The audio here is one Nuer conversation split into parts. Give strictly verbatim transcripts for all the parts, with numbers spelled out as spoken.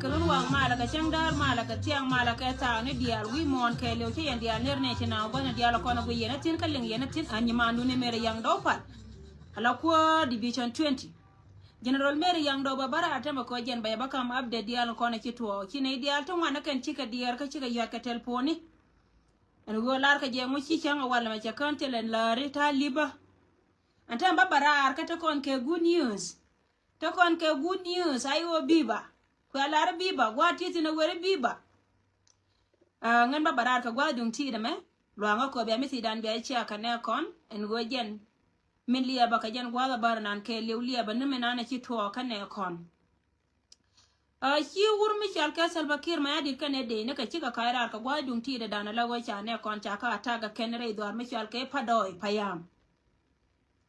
Kɛ run waŋ malɛ kɛ cäŋ däär malɛ kɛ thiaŋ malɛ kɛ thaak ni diaal wi̱i̱ muɔ̱ɔ̱n kɛɛliw ci yɛn diaal ner nɛ ci na gua̱n diaal kɔn a guiy yɛn a thi̱n kä liŋ yɛn a thi̱n a nyimandu ni Mary Yaŋ Dɔw Pal. Ala kuäär Division twenty. General Mary Yaŋ Dɔw bä bä raar tämɛ kɔ jɛn bɛ yɛ bä kam update diaal kɔn a ci tuɔɔk ci nɛy diaal ti ŋuan a kɛn cikɛ diɛɛr kä cikɛ yuac kɛ telponi. Ɛn ɣöö lar kɛ jɛ ŋu ci cäŋ a wal mɛ cɛ kään thilɛ läri ta̱a̱ li̱pä. Ɛn tɛm bä bä raar kä te kɔn kɛ good news. Te kɔn kɛ good news a i̱ ɣöö biba. Kuɛ lar biba gua̱a̱t ti thi̱n a weri biba. Aa, ŋän bä bä raar kɛ gua̱a̱th duŋ ti̱i̱t ɛmɛ. Luaŋä kɔ bia mi thi̱i̱dan bia i̱ cia kɛ nɛ kɔn ɛn ɣöö jɛn. Min liɛpä kɛ jɛn gua̱a̱th a bär nan kɛ liw liɛpä ni min an a ci tuɔɔk kä nɛ kɔn. Aa, ci wur mi cɔal kɛ Salva Kiir Mayardit kɛnɛ dee ni kɛ cikɛ ka̱c raar kɛ gua̱a̱th duŋ ti̱i̱t ɛ dan ala ɣöö ca nɛ kɔn ca kä attack ɛ kɛn rɛy dhuaar mi cɔal kɛ Padoi Payam.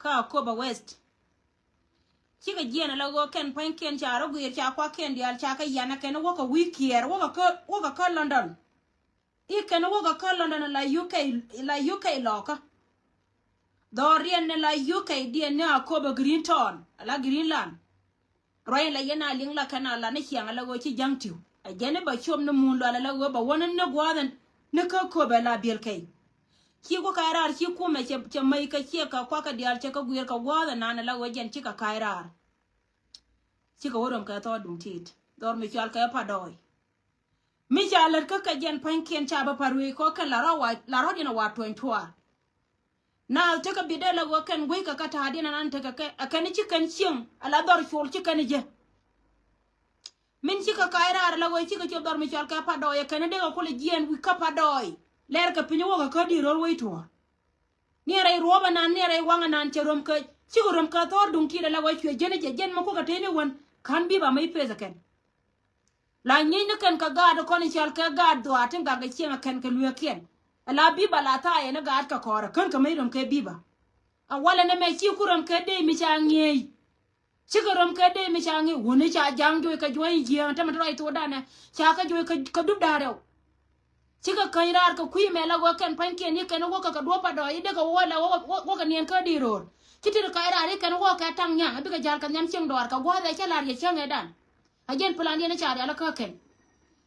Kä Akobo West. Cikɛ jiɛn ala ɣöö kɛn pua̱nykiɛn ca rɔ guiir ca kuakiɛn diaal ca kɛ yan ɛ kɛn wäkɛ wi̱i̱ kiɛɛr wäkɛ kä, wäkɛ kä London. I̱ kɛn wäkɛ kä London la U K, la U K lɔkä. Dhɔriɛn ni la U K diɛn ni Akobo Green Town ala Greenland. Ruac in la yɛn a liŋ la kɛn a la ni ciaŋ ala ɣöö ci ja̱ŋ tiw. A jɛn i̱ bɛ cuɔp ni muun lual ala ɣöö bɛ wä ni ni gua̱a̱th in ni kä köpɛ la biɛl kɛy. Ci ku ka̱c raar ci kumɛ cɛ, cɛ mäc kɛ ciɛ kɛ kuakä diaal cɛ kɛ guiir kɛ gua̱a̱th in naan ala ɣöö jɛn cikɛ ka̱c raar. Cikɛ wä röm kɛ thɔɔr duŋ ti̱i̱t dhɔr mi cɔal kɛ Padoi. Mi ca lät kä kɛ jɛn pua̱nykiɛn ca bä pa̱r wee kɔ kɛn la rɔ wa, la rɔ diɛn a wa tuɔ̱ny tuaar. Naath tekɛ bi dee la ɣöö kɛn gui̱ckɛ kä ta̱a̱diɛn anan tekɛ kɛ ɛ kɛn ci kɛn cieŋ ala dhɔr col ci kɛn jɛ. Min cikɛ ka̱c raar la ɣöö cikɛ cop dhɔr mi cɔal kɛ Padɔɔy ɛ kɛn dee kɛ kulɛ jiɛɛn wi̱i̱ kä Padɔɔy. Lɛr kɛ piny wäkɛ kä di̱i̱t ro̱l wec tuɔ̱ɔ̱r. Niɛɛr rɛy ruɔ̱ɔ̱p anan niɛɛr rɛy waŋ anan cɛ röm kɛ cikɛ röm kɛ thɔɔr duŋ ti̱i̱t ala ɣöö cuɛ jiɛn jɛ jiɛn mɛ kukɛ tëë ni wän ka̱n bi̱i̱ ba mec peth ɛ kɛn. La nyiecni kɛn kɛ gaat kɔn i̱ cɔal kɛ gaat dhuaar tin gak kɛ cieŋ ɛ kɛn kɛ lueekiɛn. Ɛ la bi̱ba la thaayɛ ni gaat kɛ kɔɔrɛ kän kɛ mec röm kɛ bi̱ba. A walɛ ni mɛ ci ku röm kɛ dee mi ca ŋi̱eec. Cikɛ röm kɛ dee mi ca ŋi̱eec wuni ca ja̱a̱ŋ juɔc kɛ juɔ̱ny jiääŋ tämɛ ti rɔy thokdanɛ ca kɛ juɔc kɛ, kɛ dup da̱a̱r rɛw. Cikɛ käny raar kɛ kui̱ mɛ la ɣöö kɛn pa̱nykiɛn i̱ kɛn i̱ wäkɛ kɛ duɔ̱p Padɔɔy i̱ dee kɛ wä la wäkɛ, wäkɛ niɛn kä di̱i̱r ro̱o̱r. Ci ti ri ka̱c raar i̱ kɛn i̱ wäkɛ kɛ taŋ nya̱a̱ i̱ bikɛ ja̱l kɛ nhiam cieŋ dɔɔr kɛ gua̱a̱th ɛ cä la̱r yɛ cäŋ ɛ dan. A jɛn plan diɛn i̱ ca rial kä kɛn.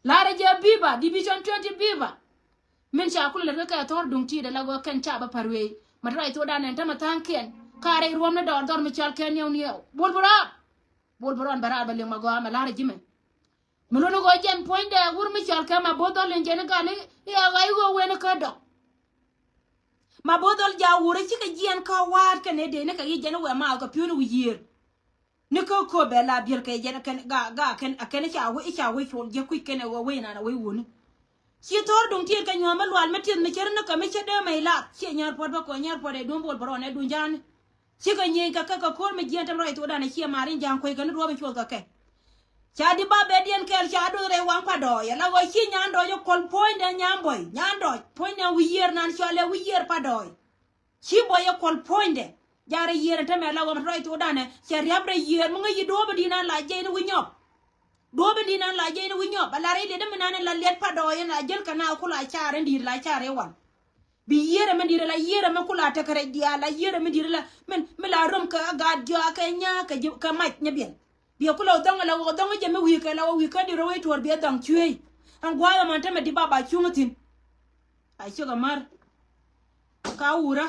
La̱rä jɛ bi̱ba, division twenty bi̱ba. Min ca kulɛ lät kä kɛ thɔr duŋ ti̱i̱t ala ɣöö kɛn ca bä pa̱r wee. Ma ti ruac thokdan ɛn tämɛ tha̱a̱ŋkiɛn ka rɛy ruɔ̱m ni dɔɔr dhɔr mi cɔal kɛ niɛw niɛw. Bol bi rɔɔd. Bol bi rɔɔd bɛ raar bɛ liŋ ma gɔaa mɛ la̱rä ji̱ mɛ. Mi luni ɣöö jɛn puɔ̱nydɛ wur mi cɔal kɛ ma bo̱o̱th dhɔl in jɛn in gal i̱ i̱ ɣa̱c ɣöö wen ikä dɔ̱k. Ma bo̱o̱th dhɔl jaak wur i̱ cikɛ jiɛɛn kä wa̱a̱t kɛn i̱ dee ni kɛ yic jɛn i̱ wɛ maath kɛ pi̱w ni wi̱i̱ yiëër. Ni kä köp bɛ la biɛl kɛ jɛn kɛn ga ga kɛn a kɛn i̱ ca wec i̱ ca wec cuɔl jiäk kui̱c kɛn ɛ ɣöö wec naan a wec wuni. Ci thɔr duŋ tiɛɛt kɛ nyuɔ̱ɔ̱m mi lual mi tiɛth mi cär ni kɛ mi cä dee mɛy lath ciɛ nyäär puɔ̱t bä kɔ nyäär puɔ̱t ɛ duɔ̱m bol bä rɔɔn ɛ duŋ ja̱a̱ni. Cikɛ nyieny kɛ kɛ kɛ ko̱r mi jiɛɛn tɛm rɔy thokdan ɛ ciɛ mar in ja̱a̱ŋ kuec kɛ ni duɔ̱ɔ̱p in cuɔth kɛ kɛ. Ca di ba bɛ diɛn kɛɛl ca doth rɛy waŋ Padɔɔy ala ɣɔc ci nyan dɔc kɔl puɔ̱nydɛ nyan bɔy nyan dɔc puɔ̱nydɛ wi̱i̱ yiër nan cɔal ɛ wi̱i̱ yiër Padɔɔy. Ci bɔy ɛ kɔl puɔ̱nydɛ. Jarɛ yiër ɛn tämɛ la ɣɔm rɔy thokdanɛ cɛ riap rɛ yiër mi ŋäc yi duɔ̱ɔ̱p in di̱i̱n an la jɛy ni wi̱i̱ nyɔp. Duɔ̱ɔ̱p in di̱i̱n an la jɛy ni wi̱i̱ nyɔp a la rɛy liɛt mi nan in la liɛt Padɔɔy in la jäl kɛ na kula car in di̱i̱t la car i̱ wal. Bi yiërɛ mi di̱i̱t la yiërɛ mi kula tekɛ rɛc diaal la yiërɛ mi di̱i̱t la min mi la röm kɛ gaat diɔaak kɛ nyaak kɛ ji̱ kɛ mac ni biɛl. Biɛ kulɛ wä dhɔŋ la wä dhɔŋ jɛ mi wi̱i̱ kɛ la wä wi̱i̱ kä di̱i̱t rɔ wec tuɔɔr biɛ dhɔŋ cueec. Ɛn gua̱a̱th ɛmɔn tämɛ di baba cuŋ thi̱n. A ciökɛ mär. Ka wurä.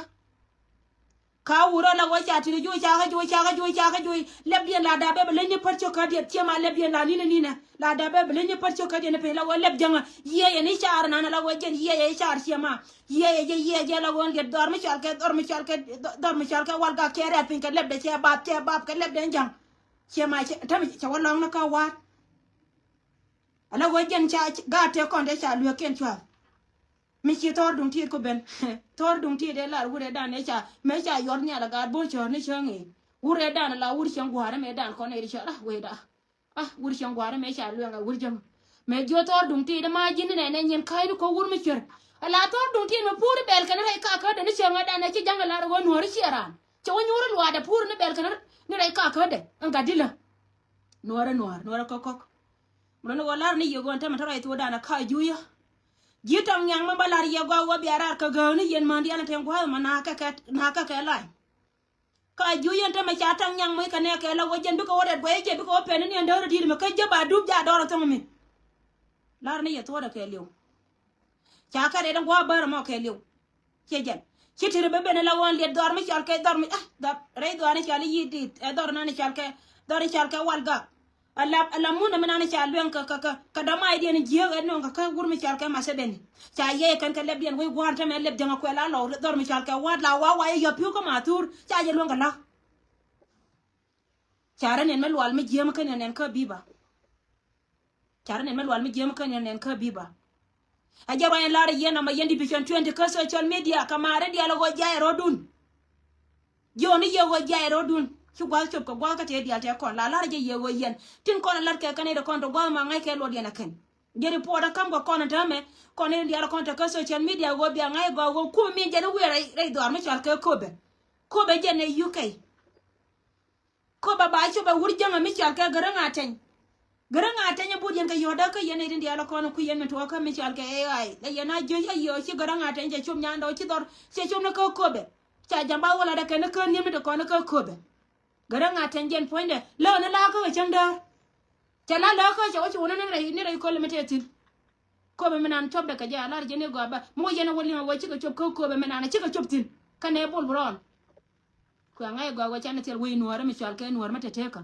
Ka wurä la wä ca ti̱n juuc ca kä juuc ca kä juuc ca kä juuc. Lɛpdiɛn la da̱a̱ bɛ bɛ leny ni pär cök kädiɛn ciɛ ma lɛpdiɛn la ni̱n ni̱n. La da̱a̱ bɛ bɛ leny ni pär cök kädiɛn ni piny la wä lɛp jäŋä. Yiëë yɛ ni car nan la wä jɛn yiëë yɛ car ciɛ ma. Yiëë yɛ jɛ yiëë jɛ la wä liɛt dhɔr mi cɔal kɛ dhɔr mi cɔal kɛ dhɔr mi cɔal kɛ wal gak kɛ rɛ̈t piny kɛ lɛpdɛ cɛ bap cɛ bap kɛ lɛpdɛ ja̱ŋ. Ciɛ ma cɛ tɛm cɛ wä lɔŋ ni kä wa̱a̱t. Ala wä jɛn ca gaat tɛ kɔn dee ca lueekiɛn cua̱th. Mi ci thɔɔr duŋ tiit ku ben. Thɔɔr duŋ tiit dee lar wurɛ dan ɛ ca mɛ ca yuɔr nhial a gaat bo̱o̱c cɔɔr ni cäŋ i̱ wurɛ dan la wur cäŋ gua̱a̱r mɛ dan kɔn ɛ ri cɔɔr ah wee da. Ah wur cäŋ gua̱a̱r mɛ ca luɛŋ a wur jäŋ. Mɛ jiö thɔɔr duŋ tiit ma ji̱n ni nɛ nɛ nyin ka̱a̱c ni kɔ wur mi cuer. A la thɔɔr duŋ tiit mɛ puur i̱ bɛl kɛn rɛy kakä dee ni cäŋ ɛ dan ɛ ci ja̱ŋ a lar wä nuɔ̱ɔ̱r i̱ ciɛ raan. Cɛ wä nyuur i̱ luaadɛ puur ni bɛl kɛn ni rɛy kakä dee ɛn gat dilä. Nuɔ̱ɔ̱rä nuɔ̱ɔ̱r nuɔ̱ɔ̱rä kɔk kɔk. Mɛ lɔni wä lar ni yɛ gɔn tämɛ tɔrɔ ithok danɛ ka juya. Ji̱ tɔŋ nyaŋ mɛ bä lar yɛ gɔaa wä bia rar kɛ gääk ni yɛn män diaal ni tɛn gua̱a̱th mɛ nakä kɛ nakä kɛ lany. Kä a jiö yɛn tämɛ ca taŋ nyaŋ mɔ i̱ kɛ nɛɛkɛ la wä jɛn bikɛ wä rɛt guɛy jɛ bikɛ wä pɛn ni ni ɛn däär di̱i̱t mɛ kä jɛ ba dup ja dɔɔr a thäŋ mi. Lar ni yɛ thuɔ̱ɔ̱dɛ kɛɛliw. Ca kɛ rɛt in gua̱a̱ bär ɛmɔ kɛɛliw. Ciɛ jɛn ci tiri bä ben ala ɣöö liɛt dhɔr mi cɔal kɛ dhɔr mi ah dhɔr rɛy dhɔr ni cɔal i̱ yi̱ di̱i̱t ɛ dhɔr nani cɔal kɛ dhɔr ni cɔal kɛ wal gak. Ala ala mun ɛmɛ nani ca lueŋ kɛ kɛ kɛ kɛ dɔ̱ma̱i̱diɛn jiääk ɛ nööŋ kɛ kä wur mi cɔal kɛ Masebeni. Ca yɛy kɛn kɛ lɛpdiɛn wec gua̱a̱r tämɛ lɛp jäŋ ɛ kuɛl a lɔw dhɔr mi cɔal kɛ wa̱a̱t la wa̱a̱ wa̱a̱ yɛ yɔ̱p pi̱w kä Mathur ca jɛ lueŋ kɛ la̱k. Ca rɛ nɛn mi lual mi jiääm kä nɛn nɛn kä bi̱i̱ ba. Ca rɛ nɛn mi lual mi jiääm kä nɛn nɛn kä bi̱i̱ ba. A jɛ ruany lar yɛn ama yɛn division twenty kä social media kɛ maarä diaal ɣöö jiayɛ rɔ̱dun. Jiɔni yɛ ɣöö jiayɛ rɔ̱dun ci gua̱th cop kɛ gua̱th kä tëë diaal tëë kɔn la lar jɛ yɛ ɣöö yɛn tin kɔn a lar kɛ kɛn i̱ dee kɔn tɔ gua̱th ma ŋa̱c kɛ luɔt yɛn a kɛn. Jɛ report a ka̱m kɛ kɔn in täämɛ kɔn in diaal kɔn tɔ kä social media ɣöö bia ŋa̱c gɔaa ɣöö kum min jɛn i̱ wiɛ rɛy rɛy dhɔaar mi cɔal kɛ Köpɛ. Köpɛ jɛn ɛ U K. Köpɛ ba cop ɛ wur jäŋä mi cɔal kɛ Gäräŋ Ateny. Gäräŋ Ateny ɛ but yɛn kɛ yɔ̱ɔ̱tdä kä yɛn ɛ rin diaal ɛ kɔn kui̱ yɛn mi tuɔɔkä mi cɔal kɛ A I. Lɛ yɛn a jiöc a yio̱o̱ ci Gäräŋ Ateny cɛ cop nyandɛ ɔ ci dhɔr cɛ cop ni kä Köpɛ. Ca jam ba wä latdɛ kɛn ni kä ni̱em ni ti kɔn ni kä Köpɛ. Gäräŋ Ateny jɛn puɔ̱nydɛ lääk ni la kä kɛ cäŋ däär. Cɛ la lääk kä cɛ wä ci wä ni rɛy ni rɛy köl mi tëë thi̱n. Köpɛ mi nan copdɛ kɛ jɛ a lar jɛ ni gɔaa bä mi wä yɛn a wä liŋ a wä cikɛ cop kä Köpɛ mi nan a cikɛ cop thi̱n. Kä nɛ bol bi rɔɔn. Kuɛ ŋa̱c gɔaa wä canɛ thil wec nuäärä mi cɔal kɛ nuäär mi tɛtɛkä.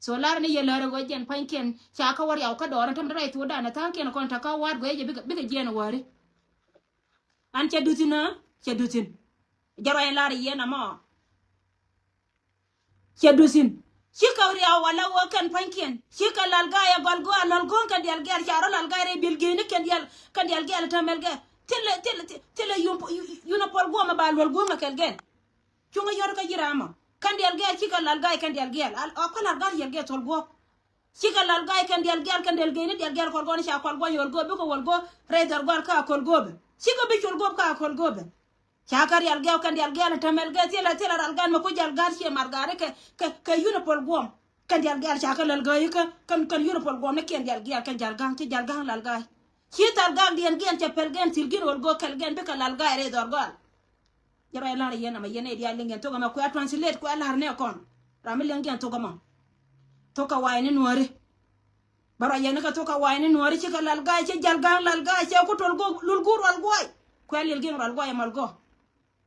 So lar ni yɛ lär ɛ ɣöö jɛn pa̱nykiɛn ca kä wä riaw kä dɔɔr in tämɛ rɛy thuɔ̱ɔ̱dan ɛ tha̱a̱ŋkiɛn kɔn ta̱kä wa̱a̱t guɛy jɛ bikɛ bikɛ jiɛn ɛ wäri. An cɛ duthin ɛ cɛ duthin. Jɛ ruac in lar yɛn amɔ. Cɛ duthin. Cikɛ riaw wala ɣöö kɛn pa̱nykiɛn cikɛ lal ga̱a̱c ɛ gɔl go̱o̱r a lal go̱o̱ŋ kɛn diaal gɛɛr ca rɔ lal ga̱a̱c rɛy biɛl geni kɛn diaal kɛn diaal gɛɛl ɛ tämɛl gɛɛr. Thilɛ thilɛ thilɛ yun pɔl guɔm ɛ ba luɔl guɔm ɛ kɛl gɛɛl. Cuŋä yɔ̱t kä ji̱ ramɔ kɛn diɛl gɛɛl cikɛ lal ga̱a̱c kɛn diɛl gɛɛl a kuɛ lal ga̱a̱c diɛl gɛɛl thol guɔ̱ɔ̱k. Cikɛ lal ga̱a̱c kɛn diɛl gɛɛl kɛn diɛl gɛɛl ni diɛl gɛɛl kɔl gɔn ca kual guɔ̱ny wäl go̱o̱p bikɛ wäl go̱o̱p rɛy dhɔr gua̱l kä a köl go̱o̱pɛ. Cikɛ bi col go̱o̱p kä a köl go̱o̱pɛ. Ca kɛ riɛl gɛɛl kɛn diɛl gɛɛl ni tämɛl gɛɛl thilɛ thilɛ ral ga̱a̱c mɛ ku jal ga̱a̱c ciɛ mar ga̱a̱c kɛ kɛ kɛ uniform guɔ̱ɔ̱m. Kɛn diɛl gɛɛl ca kɛ lal ga̱a̱c kä kɛn kɛn uniform guɔ̱ɔ̱m ni kiɛn diɛl gɛɛl kɛn jal ga̱a̱c ci jal ga̱a̱c lal ga̱a̱c. Ci thal ga̱a̱c diɛn gɛɛl cɛ pɛl gɛɛl thil gin wäl go̱o̱p kɛl gɛɛl bikɛ lal ga̱a̱c rɛy dhɔr gua̱l. Jɛ ruac lar yɛn ama yɛn nɛy diaal liŋ yɛn thok ɛmɛ kuɛ translate kuɛ lar nɛ kɔn. Ram mi liŋ yɛn thok ɛmɔ. Thok kɛ wa̱i̱ ni nuɔ̱ɔ̱ri. Bä ruac yɛn ni kɛ thok kɛ wa̱i̱ ni nuɔ̱ɔ̱ri cikɛ lal ga̱a̱c ci jal ga̱a̱ŋ lal ga̱a̱c cɛ ku tol go̱o̱k lul guur rual gua̱a̱c. Kuɛ lil giŋ rual gua̱a̱c ɛmɔl gɔ̱.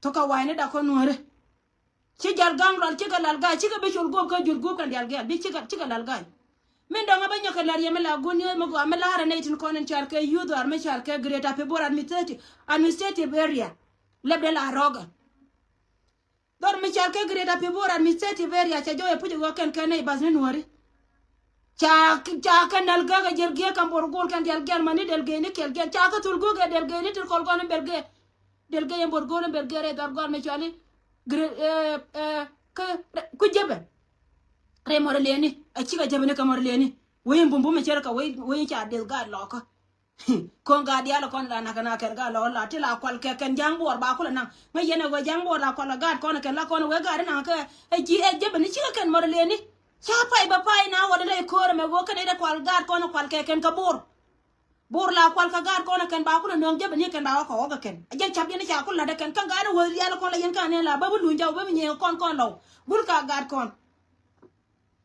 Thok kɛ wa̱i̱ ni dak kɔn nuɔ̱ɔ̱ri. Ci jal ga̱a̱ŋ rual cikɛ lal ga̱a̱c cikɛ bi col guɔ̱p kɛ jur guɔ̱p kɛn dial gɛɛl bi cikɛ cikɛ lal ga̱a̱c. Min dɔ̱ŋ a bä nyɔk kɛ lar yɛ mi la guun ni ɣöö mi gɔaa mi la̱rä nɛy tin kɔn in cal kɛ youth or mi cal kɛ Greater Pibor administrative administrative area. Lɛpdɛ la rɔɔkä. Dhɔr mi cal kɛ Greater Pibor administrative area ca jɔw ɛ puc ɛ ɣöö kɛn kɛn nɛy bath ni nuɔ̱ɔ̱ri. Ca ca kɛ nal gäk ɛ jɛl giek kɛn bor gol kɛn dial gɛl ma ni del geni kɛl gɛl ca kɛ thul gök ɛ del geni ti kɔl gɔn in bel gee. Del gee in bor gol in bel gee rɛy dhɔr gɔn mi cuali. Gre ɛ ɛ kä ku jebɛ. Rɛy mɔr leni a cikɛ jebɛ ni kɛ mɔr leni. Wei in bumbum ɛ cɛr kɛ wei wei in ca del gaat lɔkä. Kɔn gaat diaal kɔn la nak na kɛn gaat la wä la ti la kual kɛ kɛn ja̱a̱ŋ buɔɔr ba kulɛ naŋ. Ŋäc yɛn ɛ wee ja̱a̱ŋ buɔɔr la kual kɛ gaat kɔn kɛn la kɔn wee gaat inaŋ kɛ ɛ ji̱ ɛ jepɛ ni cikɛ kɛn mɔr leni. Ca pay bɛ pay na wä dee lɛ ko̱o̱r ɛmɛ wee kɛn ɛ dee kual gaat kɔn kual kɛ kɛn kɛ buɔɔr. Buɔɔr la kual kɛ gaat kɔn kɛn ba kulɛ nööŋ jepɛ ni kɛn ba wä kɛ wä kɛ kɛn. Ɛ jɛn cap yɛn ca kul la̱t ɛ kɛn kä gaat in wee diaal kɔn la yɛn kä anɛ la bä bi luny jɔw bä bi nyiee kɔn kɔn lɔw. Gul ka gaat kɔn.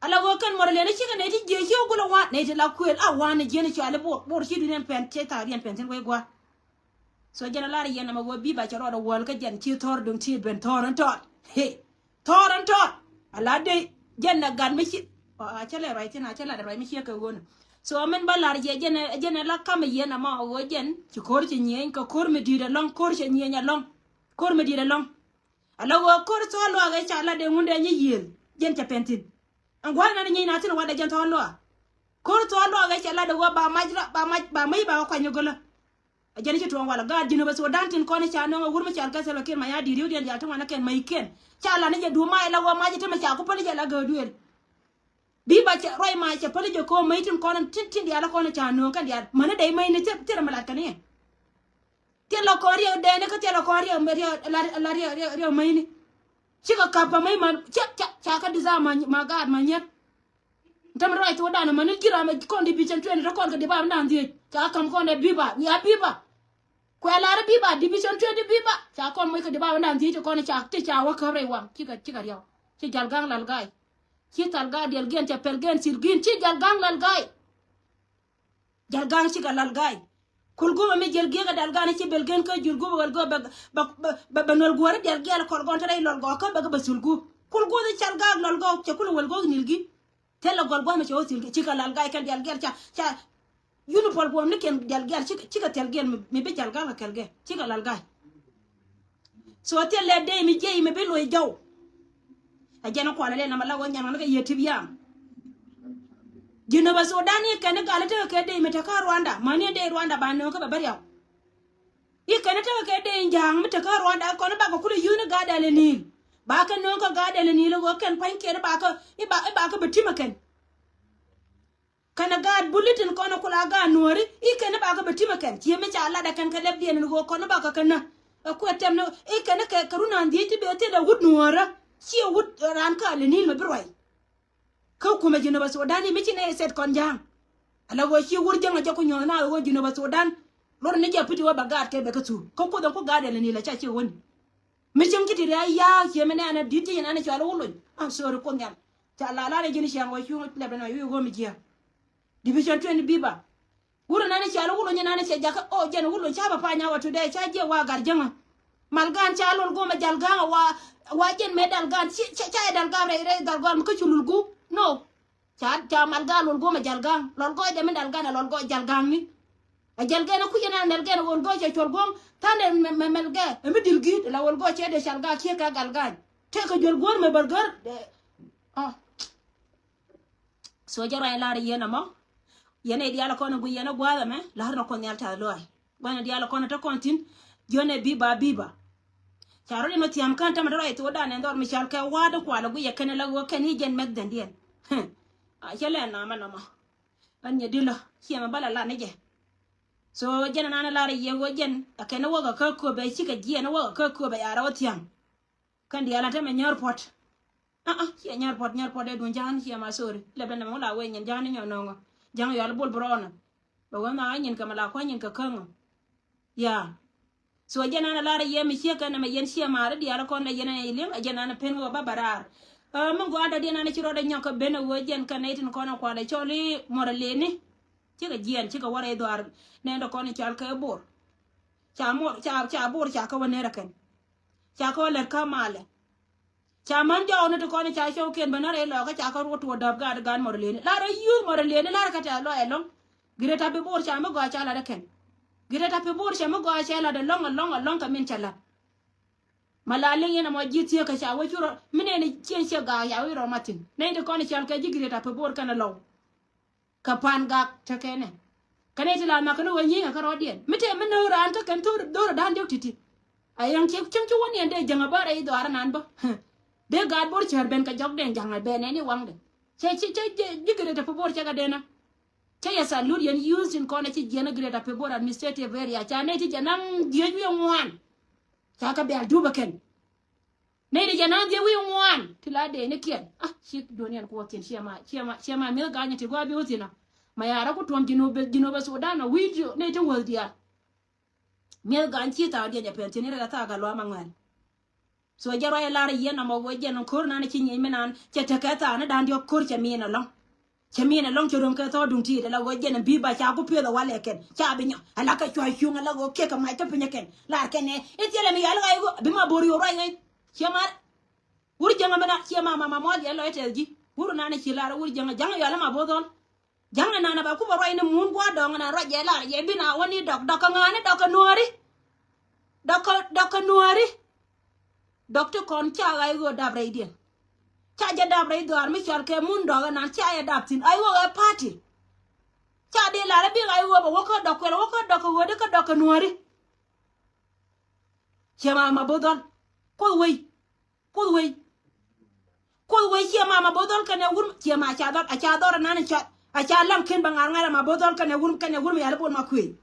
Ala ɣöö kɛn mɔr lɛni cikɛ nɛy ti jiɛc ci wä gulɛ wan nɛy ti la kuël a wan ni jiɛn cuali bor bor ci dunia pɛn ci thaak diɛn pɛn thin wei gua̱a̱r. So jɛn a lar yɛn ama ɣöö bi ba cɛ rɔɔdɛ wäl kä jɛn ci thɔr duŋ ti ben thɔr in tɔt. He thɔr in tɔt. Ala dee jɛn na gat mi ci a cɛ lɛ ruac thin a cɛ lat ruac mi ciɛ kɛ ɣöö ni. So min ba lar yɛ jɛn jɛn a la kam yɛn ama ɣöö jɛn ci ko̱r ci nyieny kɛ ko̱r mi di̱i̱t alɔŋ ko̱r cɛ nyieny alɔŋ. Ko̱r mi di̱i̱t alɔŋ. Ala ɣöö ko̱r thɔɔl luaak ëë ca lat dee ŋun dee nyi yiëël jɛn cɛ pɛn thi̱n. Ɛn gua̱a̱th nani nyieny na thi̱n wadɛ jɛn thɔɔl luaak. Ko̱r thɔɔl luaak ëë ca lat dee ɣöö ba mac ra ba mac ba mac ba kɛ kuany ni gölä. Ɛ jɛn ci tuɔɔŋ walɛ gaat ji̱n ɛ bä thuɔɔdan tin kɔn i̱ ca nööŋ ɛ wur mi cal kɛ Salva Kiir Mayardit ri̱wdiɛn diaal ti ŋuan ɛ kɛn mac kiɛn. Ca lat ni jɛ duum mac la ɣöö mac i̱ ti mɛ ca ku päl i̱ jɛ la gääk duëël. Bi ba cɛ ruac mac cɛ päl i̱ jɛ ko̱o̱m mac tin kɔn tin tin diaal ɛ kɔn i̱ ca nööŋ kɛn diaal mäni dee mac ni thil thil ɛ mi lat kɛn i̱. Thilɛ kɔn riɛk dɛɛni kä thilɛ kɔn riɛk riɛk la riɛk riɛk riɛk mäcni. Cikɛ kap kɛ mäc ma ca ca ca kä disa ma ma gaat ma nyier. Tɛm ruac thok danɔ mäni ji̱ ram kɔn di bi cɛn tuɛn rɛ kɔn kɛ di ba bi naan dhiec ca kä kam kɔn dɛ biba wiaa biba. Kuɛ lar biba, division twenty biba. Ca kɔn moc kɛ di ba wä nan dhiec kɔn ca ti ca wä käp rɛy waŋ. Cikɛ, cikɛ riaw. Ci Jalgaŋ Lal Ga̱a̱y. Ci Thal Ga̱a̱y diɛl giɛn, ca pɛl gɛn thil gi̱n. Ci Jalgaŋ Lal Ga̱a̱y. Jalgaŋ cikɛ Lal Ga̱a̱y. Kul gumɛ mi jiɛl giɛk ɛ Dalga̱a̱n ci bɛl gɛn kä jur gumɛ wɛl gumɛ bɛ, bɛ, bɛ, bɛ, bɛ nuɛl guäri diɛl giɛl kɔl gɔn te rɛy lɔl gɔɔ kä bɛ gɛ bɛ thul gu. Kul guth i̱ cal gaak lɔl gɔɔ cɛ kulɛ wɛl gɔɔ nil gi. Thilɛ gɔl gua̱th mi cɛ wä thil gi cikɛ Lal Ga̱a̱y kɛn diɛl giɛl ca, ca. Uniform buɔm ni kɛn diɛl giɛl cikɛ, cikɛ thil giɛl mi, mi bi Jalgaŋ kɛ kɛl gɛ cikɛ Lal Ga̱a̱y. So thil lɛ dee mi jiɛc mi bi luɔc jɔw. A jɛn kualɛ lɛ nama la wä nyan ŋa ni kɛ yie tip yam. Jinub a Sudan i̱ kɛn i̱ gal i̱ tekɛ kɛ dee mi tekä Rwanda. Mäni dee Rwanda ba nööŋ kä bɛ bä riaw. I̱ kɛn i̱ tekɛ kɛ dee in ja̱a̱ŋ mi tekä Rwanda kɔn i̱ bakɛ kulɛ yuun i̱ gat dɛl i̱ ni̱i̱l. Ba kɛ nööŋ kä gat dɛl i̱ ni̱i̱l i̱ ɣöö kɛn pa̱ny kiɛn i̱ bakɛ, i̱ ba, i̱ bakɛ bɛ timɛ kɛn. Kɛnɛ gaat bulitin kɔn kula gaat nuɔ̱ɔ̱ri i̱ kɛn i̱ bakɛ bɛ timɛ kɛn. Ciɛ mi ca latdɛ kɛn kɛ lɛpdiɛn in ɣöö kɔn i̱ bakɛ kɛn nä. Ɛ kuɛ tɛm ni i̱ kɛn i̱ kɛ kɛ run an dhiec ti bee thilɛ wut nuɔ̱ɔ̱rä. Ciɛ wut raan kä alɛ ni̱i̱l mɛ bi ruac. Kä kumɛ Jinub a Sudan i̱ mi ci nɛ i̱ sɛt kɔn ja̱a̱ŋ. Ala ɣöö ci wur jäŋ a jɛ ku nyuɔ̱th na ɣöö Jinub a Sudan. Lor ni jɛ pi̱t i̱ wä ba gaat kɛ bɛ kä thuk kä kuoth ɛn ku gaat alɛ ni̱i̱l a ca ciɛ wäni. Mi cieŋ ci ti riac ya̱a̱k ciɛ mi nɛɛnɛ di̱t ti ci nɛɛnɛ cɔal i̱ Wulony. I'm sorry Kuoth Nhial. Ca la la rɛ ji̱n ciaŋ wä cuŋ lɛp dɛn wä yu i̱ ɣöö mi jiääk. Division twenty biba. Wurɛ nɛɛnɛ cɔal i̱ Wulony nɛɛnɛ cɛ jakä o jɛn Wulony ca bɛ pa̱ny a wä today ca jiɛ wa gar jäŋä. Malgan ca lol gomɛ Jalgaŋ a wa, wa jɛn mɛ Dalgan ci, ca, ca jɛ Dalgan rɛy, rɛy Dalgan mi kä cu lul gu. No. Ca, ca Malgan lol gomɛ Jalgaŋ. Lol gɔcdɛ mi Dalgan a lol gɔc Jalgaŋ ni. A jɛl gɛn a kui̱c ɛn a nɛl gɛn a ɣöl gɔc cɛ cuɔl guɔ̱ŋ tha̱n ɛ mɛ, mɛ, mɛl gɛ ɛ mi dil gi̱i̱t la ɣöl gɔc cɛ dee cal gak kiɛ kɛ gal ga̱a̱ny. Tëëkɛ juɔl guäär mɛ bär gär. Ɔ. So jɛ ruac lar yɛn ɛmɔ. Yɛn ɛ diaal ɛ kɔn ɛ gui yɛn ɛ gua̱a̱th ɛmɛ lar nɔ kɔn nhial ta̱th lua̱a̱. Gua̱a̱th ɛ diaal ɛ kɔn ɛ te kɔn thi̱n. Jiɔn ɛ bi̱i̱ ba bi̱i̱ ba. Ca rɔ yɛn ɔ thia̱m kän tämɛ te ruac thokdan ɛn dhɔr mi cal kɛ wa̱a̱t ɛ kual ɛ gui yɛ kɛn ɛ la ɣöö kɛn i̱ jɛn mɛk dhɛndiɛn. A cɛ lɛ namɛ nɔmɔ. Ɣän nyɛ dilä ciɛ mɛ bä la lat ni jɛ. So jɛn anan lar yɛ ɣöö jɛn a kɛn ni wäk a kä köpɛ cikɛ jiɛn ni wäk a kä köpɛ ya rɛw thia̱ŋ. Kɛn diaal a tämɛ nyär puɔt. Aa ciɛ nyär puɔt, nyär puɔt dee duun ja̱a̱n ciɛ ma sorry lɛ ben nɛmɛ ŋu la wee nyin ja̱a̱n ni nyɔ nɔŋɔ. Ja̱a̱n yɔal bol bi rɔɔnɔ. Bɛ wee ma a nyin kɛ mɛ la kua̱ nyin kɛ käŋɔ. Ya. So jɛn an a lar a yɛ mi ciek kɛn ɛmɛ yɛn ciɛ maari diaal kɔn dɛ yɛn ɛn iliŋ a jɛn an a pen wä ba ba raar. Ɛ mi gɔaa dɔ̱diɛn an a ci rɔɔdɛ nyɔk kä ben a wee jɛn kɛn nɛy tin kɔn a kualɛ cɔl i̱ mɔr a leni. Cikɛ jiɛn cikɛ wä rɛy dhuaar nɛn dɛ kɔn i̱ cal kɛ bo̱r. Ca mɔr ca, ca bo̱r ca kä wä ner a kɛn. Ca kä wä lɛr kä malɛ. Ca män jɔɔk ni ti kɔn i̱ ca cɔwkiɛn bä ni rɛy lɔɔkä ca kä ruɔt tuɔɔk däp gaat gaat mɔr a leni lar a yuth mɔr a leni lar kä tɛ̈th lɔɔc ɛlɔ̱ŋ. Greater Pibor ca mi gɔaa ca lat ɛ kɛn. Greater Pibor ca mi gɔaa ca lat ɛlɔ̱ŋ ɛlɔ̱ŋ ɛlɔ̱ŋ kɛ min ca lat. Ma la liŋ yɛn ɛmɔ ji̱ thieekä ca wec cu rɔ mi nɛn i̱ cieŋ ciɛ gaak ca wec rɔ ma thi̱n nɛy ti kɔn i̱ cal kɛ ji̱ Greater Pibor kɛn ɛ lɔw. Kɛ pa̱n gak te kɛnɛ kɛ nɛy ti la nhɔakä ni wä nyi̱i̱ŋ ɛ kä rɔɔdiɛn mi tëë mi nööŋ raan kä kɛn thor dho̱r ɛ da̱a̱n diɔ̱k ti̱ti̱. A yɛn ciek cieŋ ci wä niɛn dee jäŋ ɛ bä rɛy dhɔaar ɛnan bä. Dee gaat Bor cär ben kɛ jɔk den ja̱ŋ ɛ ben ɛn i̱ waŋdɛ. Cɛ ci cɛ ji̱ Greater Pibor cɛ kɛ den ɛ. Cä yɛ salute yɛn youth in kɔn a ci jiɛn a Greater Pibor administrative area ca nɛy ti jɛ naŋ dhieec wi̱i̱ ŋuan. Ca kɛ bɛl dup ɛ kɛn. Nɛy ti jɛ naŋ dhieec wi̱i̱ ŋuan ti la dee ni kiɛn a ci duɔ̱niɛn kuɔth thi̱n ciɛ ma ciɛ ma ciɛ ma mi̱eth ga̱a̱c ni ti gua̱a̱ bi wä thi̱n a. Ma ya̱rä ku tuɔ̱m Jinub Jinub Sudan a wi̱i̱ nɛy ti wäth diaal. Mi̱eth ga̱a̱c ci thaak diɛn jɛ pɛn thi̱n i̱ rɛl a thaak a luaam a ŋuɛl. So jɛ ruac lar yɛn nɔmɔ wee jɛn ko̱r nan ci nyiec mi nan cɛ tekɛ thaak ni da̱ŋ diɔ̱k ko̱r cɛ min ɛlɔ̱ŋ. Cɛ min ɛlɔ̱ŋ cɛ röm kɛ thɔɔk duŋ ti̱i̱t ala ɣöö jɛn ɛn bi̱i̱ ba ca ku pieth ɛ walɛ kɛn ca bi nyɔ ala kɛ cua cuŋ ala ɣöö kiɛ kɛ mac kä piny ɛ kɛn lar kɛn ɛ i̱ thilɛ mi yal ɣac ɣöö bi ma bo̱r yo̱o̱ ruac ɣac. Ciɛ mar wur jäŋä mi nan ciɛ ma ma ma mual yɛ lɔc tɛth ji̱ wur nan ci lar wur jäŋä ja̱ŋ yal ma bo̱o̱th ɣɔl. Ja̱ŋ ɛnan ɛ ba kupɛ ruac ni mun gua̱a̱r dɔ̱ŋ ɛnan ruac jɛ lar jɛ bi na wä ni dɔk dɔk kɛ ŋa̱a̱ni dɔk kɛ nuääri. Dɔk kɛ dɔk kɛ nuääri. Dɔk ti kɔn ca ɣa̱c ɣöö dap rɛydiɛn. Ca jɛ dap rɛy dhɔaar mi cɔal kɛ mun dɔk ɛnan ca jɛ dap thi̱n ɣa̱c ɣöö ɛ party. Ca dee lar ɛ bi ɣa̱c ɣöö bɛ wä kä dɔk kuɛl wä kä dɔk kɛ ɣöödi kä dɔk kɛ nuääri. Ciɛ ma ma bo̱o̱th ɣɔl kuoth wei. Kuoth wei. Kuoth wei ciɛ ma ma bo̱o̱th ɣɔl kɛnɛ wur ciɛ ma ca dhɔr a ca dhɔr ɛnan a ca a ca laŋ ken bɛ ŋa̱r ŋa̱r ɛ ma bo̱o̱th ɣɔl kɛnɛ wur kɛnɛ wur mi yal bo̱o̱l ma kuëë.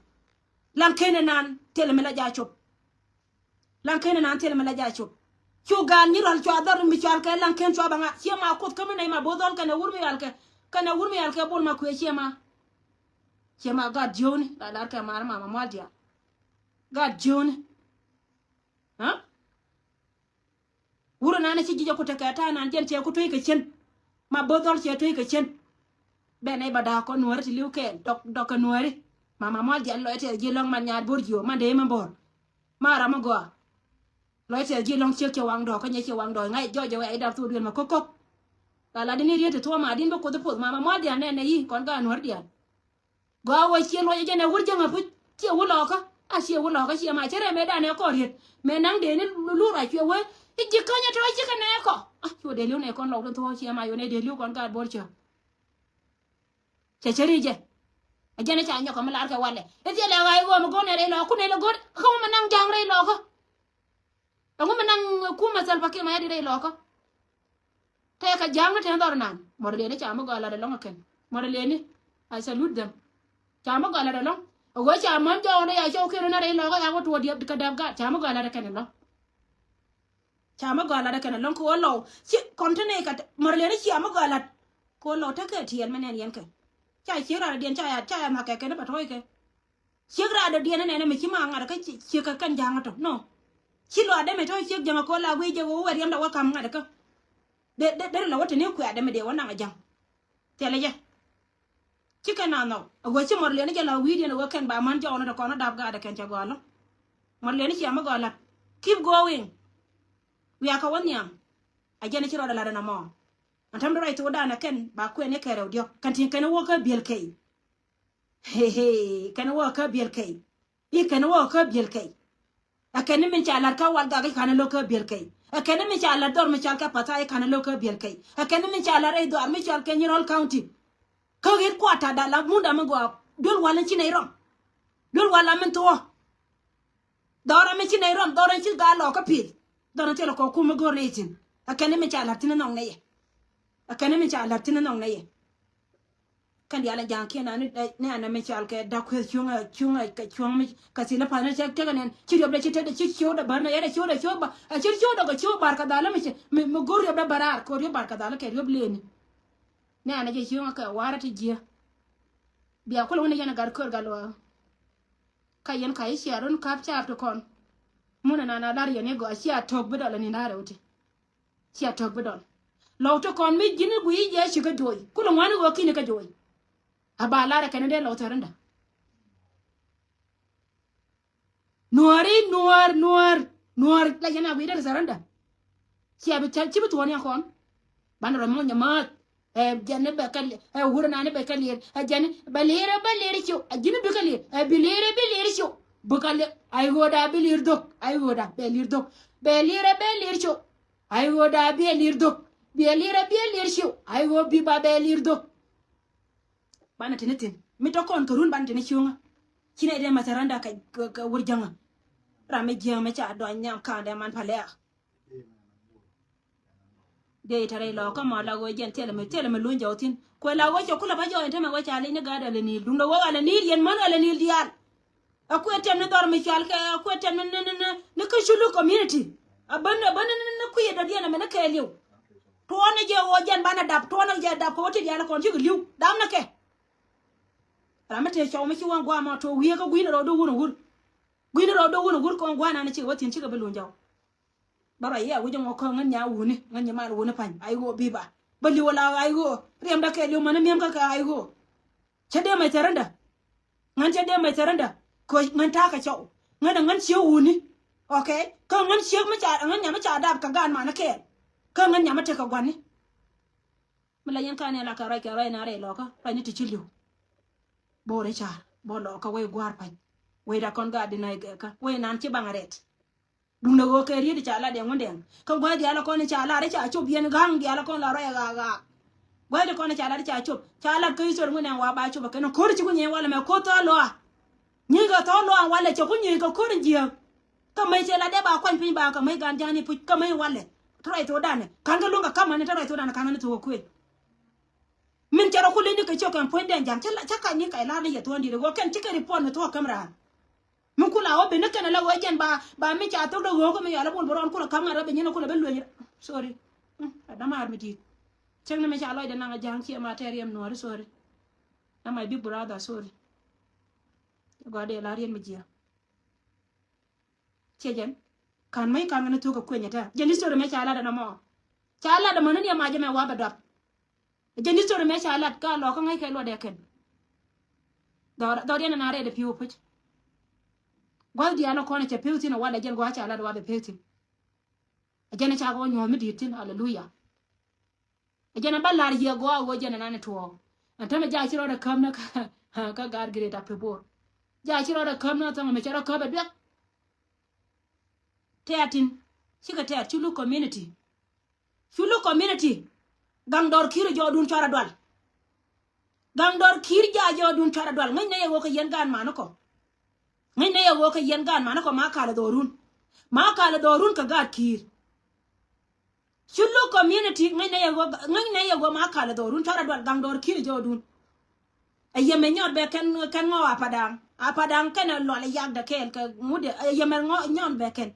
Laŋ ken ɛnan thilɛ mi la ja cop. Laŋ ken ɛnan thilɛ mi la ja cop. Cu gaan nyi rɔl cua dhɔr mi cual kɛ laŋ ken cua bɛ ŋa̱r ciɛ ma kuoth kä mi nɛy ma bo̱o̱th ɣɔl kɛnɛ wur mi yal kɛ kɛnɛ wur mi yal kɛ bo̱o̱l ma kuëë ciɛ ma. Ciɛ ma gat jiökni la lar kɛ mar ma ma mual diaal. Gaat jiöni. Aa? Wurɛ nan ci ji̱ jɛ ku tekɛ ta̱a̱ nan jɛn cɛ ku tueckɛ cien. Ma bo̱th dhɔl cɛ tueckɛ cien. Bɛ nɛy ba da̱a̱k kɔn nuääri ti li̱w kɛɛl dɔk dɔk kɛ nuääri. Mama mual dial lɔc tɛth ji̱ lɔ̱ŋ man nyaar bo̱r jiö man dee mi bo̱r. Ma ram mi gɔaa. Lɔc tɛth ji̱ lɔ̱ŋ ciek cɛ waŋ dɔɔk kä nyɛ cɛ waŋ dɔɔk ŋa̱c jɔc jɛ wɛ i̱ dap thok duel ma ko̱k ko̱k. Ka la di ni riet ti thuɔ̱ɔ̱m a din bi kuoth i̱ poth mama mual dial nɛn nɛ yi kɔn ka nuääri dial. Gɔaa wä ciɛ luɔc jɛn ɛ wur jäŋ a puc ciɛ wur lɔkä. A ciɛ wur lɔkä ciɛ ma cɛ rɛm ɛ danɛ kɔ riet mɛ naŋ dee ni lur a cuɛ wee. I̱ ji̱ känyä tɔ̱ cikɛ nɛ kɔ a cuɛ dee li̱w nɛ kɔn lɔk tin thuɔ̱ɔ̱ ciɛ ma yonɛ dee li̱w kɔn gaat bo̱r cä. Cɛ cɛ ri jɛ. A jɛn i̱ ca nyɔk kɛ mi lar kɛ walɛ i̱ thiɛ lɛ ɣa̱c ɣöö mi go̱o̱r nɛ rɛy lɔkä kun nɛ lɛ go̱o̱r kä wä mi naŋ ja̱a̱ŋ rɛy lɔkä. Ɛŋu mi naŋ kumɛ Salva Kiir Mayardit rɛy lɔkä. Tɛkɛ ja̱a̱ŋ ni tɛn dhɔr nan. Mɔr lieni ca mi gɔaa lat ɛlɔ̱ŋ ɛ kɛn. Mɔr lieni. I salute them. Ca mi gɔaa lat ɛlɔ̱ŋ. Ɛ ɣöö ca män jɔɔk ni ya cɔw kiɛn ni rɛy lɔkä ya wä tuɔɔk diɛp kɛ dap gaat. Ca mi gɔaa lat ɛ kɛn ɛlɔ̱ŋ. Ca mi gɔaa lat ɛ kɛn ɛlɔ̱ŋ kɛ ɣöö lɔw. Ci kɔn te nɛy kɛ mɔr lieni cia mi gɔaa lat. Kɛ ɣöö lɔw tekɛ tiɛɛl mi nɛn yɛn kɛ. Ca ciek rat diɛn ca ya ca ya makɛ kɛn bɛ tɔ̱ɔ̱c kɛ. Ciek raadɔdiɛn inɛnɛ mi ci ma ŋa̱t kä ciek kä kɛn ja̱a̱ŋ tɔ nɔ. Ci luaatdɛ mi tɔ̱ ciek jäŋ kɔ la wi̱i̱ jɛ wä wä riɛmdɛ wä ka̱m ŋa̱t kä. Dee dee dee la wä te ni kuɛ̈ɛ̈dɛ mi dee wä naŋ a ja̱ŋ. Thilɛ jɛ. Ci kɛn na nhɔk a wä ci mɔr liɛn jɛ la wi̱i̱diɛn a wä kɛn ba män jɔɔk ni tɔ kɔn a dap gaatdɛ kɛn cɛ gɔaa lɔ. Mɔr liɛn ciɛ mi gɔaa la̱t. Keep going. Wiakä wä nhiam. A jɛn ci rɔɔdɛ la̱t ɛn ɛmɔ. Ɛn täämdɛ ruac thokdan ɛ kɛn ba kuɛn i̱ kɛn rɛw diɔ̱k kɛn tin kɛn wä kä biël kɛy. Hehe, kɛn wä kä biɛl kɛy. I̱ kɛn wä kä biɛl kɛy. Ɛ kɛn ni min ca la̱t kä wal gak i̱ ka̱n lo̱k kä biɛl kɛy. Ɛ kɛn ni min ca la̱t dhɔr mi cal kɛ Pathai i̱ ka̱n lo̱k kä biɛl kɛy. Ɛ kɛn ni min ca la̱t rɛy dhɔr mi cal kɛ Nyirol County. Kä ɣet kuat ta̱a̱ da̱a̱ la munda mi gɔaa. Duel wal in ci nɛy rɔm. Duel wal la min thuɔ̱ɔ̱. Dhɔr ɛmɛ ci nɛy rɔm, dhɔr ɛn ci gaa lɔɔkä pi̱i̱th. Dhɔr ɛn thilɛ kɔk kum mi go̱o̱r nɛy thi̱n. Ɛ kɛn ni mi ca la̱t thi̱n inhɔŋ nɛyɛ. Ɛ kɛn ni mi ca la̱t thi̱n inhɔŋ nɛyɛ. Kɛn diaal ɛ ja̱a̱ŋ kiɛn ani ni anɛ mi cal kɛ dak kueth cuŋ ɛ cuŋ ɛ kɛ cuŋ mi kɛ thil i̱ pa̱th ni cɛ tekɛ nɛn ci riɔpdɛ ci tetdɛ ci ciöödɛ bär ni yɛn ɛ ciöödɛ ciöödɛ bär ɛ ci ciöödɛ kɛ ciööd bar kɛ dhal mi cɛ mi go̱o̱r riɔpdɛ bär raar kɛ riɔp bar kɛ dhal kɛ riɔp lëëni. Ni anɛ jɛ cuŋ ɛ kɛ wa̱rä ti jiɛ. Bia kulɛ wä ni yɛn ɛ gat kör gat luaak. Ka yɛn ka i̱ cia run kap caap ti kɔn. Mun ɛnan a lar yɛn i̱ gɔaa cia to̱k bi dɔl ɛn in da̱rɛ wä ti. Cia to̱k bi dɔl. Lɔw ti kɔn mi ji̱n i̱ guiy i̱ jɛ ci kä jo̱o̱y. Kulɛ ŋuani ɣöö ki̱ni kä jo̱o̱y. A ba lar ɛ kɛn in dee lɔw thɛr in da̱. Nuɔ̱ɔ̱ri nuɔ̱ɔ̱r nuɔ̱ɔ̱r nuɔ̱ɔ̱r la yɛn a guiy dee thɛr in da̱. Cia bi cä ci bi thuɔ̱ɔ̱n yɛn kɔn. Banɛ rɔ muɔ̱ny amääth. Ɛ jɛn ni bɛ kɛ ɛ wur nani bɛ kɛ lier ɛ jɛn ni bɛ lier ɛ bɛ lier i̱ ciw ɛ ji̱n ni bi kɛ lier ɛ bi lier ɛ bi lier i̱ ciw. Bi kɛ lier ay ɣööda bi lier dhök ay ɣööda bɛ lier dhök. Bɛ lier ɛ bɛ lier i̱ ciw ay ɣööda bi ɛ lier dhök. Bi ɛ lier ɛ bi ɛ lier i̱ ciw ay ɣöö bi ba bɛ lier dhök. Banɛ tini thin mi tɔ kɔn kɛ run banɛ tini ciöŋä. Ci nɛ dee mathɛranda kɛ kɛ wur jäŋä. Ram mi jiäŋä mi ca dɔny nhiam ka̱a̱ndɛ man palɛɛk. Dee itɛ rɛy lɔɔkä mɔ la ɣöö jɛn thilɛ mi thilɛ mi luny jɔw thi̱n. Kuɛ la ɣöö cɛ kulɛ bä jɔɔny temɛ ɣöö ca lic ni gaat Alɛ Ni̱i̱l duundɛ ɣöö Alɛ Ni̱i̱l yɛn män Alɛ Ni̱i̱l diaal. Ɛ kuɛ tɛm ni dhɔr mi cual kɛ ɛ kuɛ tɛm ni ni ni ni kä Shilluk community. A bän a bän ni ni kui̱ dɔ̱diɛn ɛmɛ ni kɛɛliw. Tuɔɔnɛ jɛ ɣöö jɛn banɛ dap tuɔɔnɛ jɛ dap kɛ ɣöö ti diaal kɔn cikɛ li̱w dap ni kɛ. Ram mi te cɔw mi ci wä gua̱a̱ mɔ tuɔɔk wiee kä gui̱n rɔɔdu wun a wur. Gui̱n rɔɔdu wun a wur kɔn gua̱a̱ nan cikɛ wä thi̱n cikɛ bi luny jɔw. Bä ruac i̱ a wi̱c ɛŋɔ kä ŋän nya wuni ŋän nyi man wuni pa̱ny ay ɣöö bi̱i̱ ba bä li̱w ala ay ɣöö riɛmdä kɛ li̱w mäni mi̱em kä kɛ ay ɣöö. Cä dee mɛc thɛrändä. Ŋän cä dee mɛc thɛrändä kɛ ŋän ta̱a̱ kɛ cɔw. Ŋän ɛ ŋän ciek wuni. Okay. Kä ŋän ciek mi ca ŋän nyam mi ca dap kɛ gaan mani kɛɛl. Kä ŋän nyam mi tekɛ gua̱ni. Mi la yɛn kan yɛn la kɛ ruac kɛ ruac na rɛy lɔkä ruac ni ti ci li̱w. Bo̱o̱r i̱ ca̱r bo̱o̱r lɔkä wec gua̱a̱r pa̱ny. Wec da kɔn gaat di na i̱ gɛkä wec nan ci baŋ rɛt. Duundɛ ɣöö kɛ riet i̱ ca lat dɛŋ wä dɛŋ kä gua̱a̱r diaal kɔn i̱ ca lat i̱ ca cop yɛn ga̱ŋ diaal kɔn la ruac ɣaa ɣaa. Gua̱a̱r di kɔn i̱ ca lat i̱ ca cop ca lat kä history ŋun ɛn wa ba cop kɛn ko̱r ci ku nyɛn walɛ mɛ ko̱r thɔɔl lɔa. Nyieekä thɔɔl lɔa walɛ cɛ ku nyieekä ko̱r in jiääk. Kä mäc cɛ la dee ba kuany piny ba kä mäc gan ja̱a̱ni puc kä mäc walɛ. Te ruac thokdanɛ ka̱n kä luäŋ kɛ ka̱mani te ruac thokdanɛ ka̱n kä ni thok kɛ kuël. Min cɛ rɔ ku leny ni kɛ ciök kɛn puɔ̱nydɛn ja̱a̱n cä kac ni kac la̱r ni yɛ thuɔ̱ɔ̱n di̱t ɛ ɣöö kɛn cikɛ report ni thuɔ̱k käm raan. Mi kula wä ben ni kɛn ala wä jɛn ba ba mi ca thok dee ɣöö kä mi yɔal a bol bä rɔɔn kula ka̱m ŋa̱t rɔ ben nyin kula ben lueny. Sorry. Dämaar mi di̱i̱t. Cäŋ ni mi ca lɔcdɛ naŋ a ja̱a̱ŋ ciɛ ma tɛɛr yɛm nuɔ̱ɔ̱ri sorry. Na my big brother sorry. Gɔaa dee la̱r yɛn mi jiääk. Ciɛ jɛn. Kan mä i̱ kan kɛ ni thuk kɛ kueny ɛ tɛ. Jɛn history mɛ ca lat ɛn ɛmɔ. Ca lat ɛmɔ ni ni ɛma jɛ mɛ wa bɛ dɔap. Jɛn history mɛ ca lat ka lɔ kä ŋäc kɛ luɔt ɛ kɛn. Dhɔr, dhɔr yɛn ɛn a rɛɛd ɛ pi̱w puc. Gua̱th diaal ni kɔn ɛ cɛ pi̱w thi̱n ɛ walɛ jɛn gua̱th ca lat ɛ wa bɛ pi̱w thi̱n. Ɛ jɛn ɛ ca kɛ wä nyuɔ̱th mi di̱i̱t thi̱n, haleluya. Ɛ jɛn ɛ ba la̱r yiëë gɔaa ɣöö jɛn ɛ nan ɛ tuɔɔk. Ɛn tämɛ jaa ci rɔɔdɛ käm ni kä, kä gaat Greater Pibor. Jaa ci rɔɔdɛ käm ni thɔŋ ɛmɛ cɛ rɔ käp ɛ duek. Tɛ̈t tin, cikɛ tɛ̈t, cu luk community. Cu luk community. Gaŋ dɔr ki̱i̱r jɔɔdun cuarɛ dual. Gaŋ dɔr ki̱i̱r jaa jɔɔdun cuarɛ dual. Ŋäcnɛ yɛ ɣöö kɛ yɛn gaat manikɔ. Ŋäcnɛ yɛ ɣöö kɛ yɛn gaat manikɔ ma kalɛ dhɔrun. Ma kalɛ dhɔrun kɛ gaat ki̱i̱r. Cu luk community ŋäcnɛ yɛ ɣöö, ŋäcnɛ yɛ ɣöö ma kalɛ dhɔrun cuarɛ dual gaŋ dɔr ki̱i̱r jɔɔdun. Ɛ yɛmɛ nyɔt bɛ kɛn, kɛn ŋɔ Apadaŋ. Apadaŋ kɛnɛ lual ɛ yakdɛ kɛɛl kɛ ŋut ɛ yɛmɛ ŋɔ nyɔn bɛ kɛn.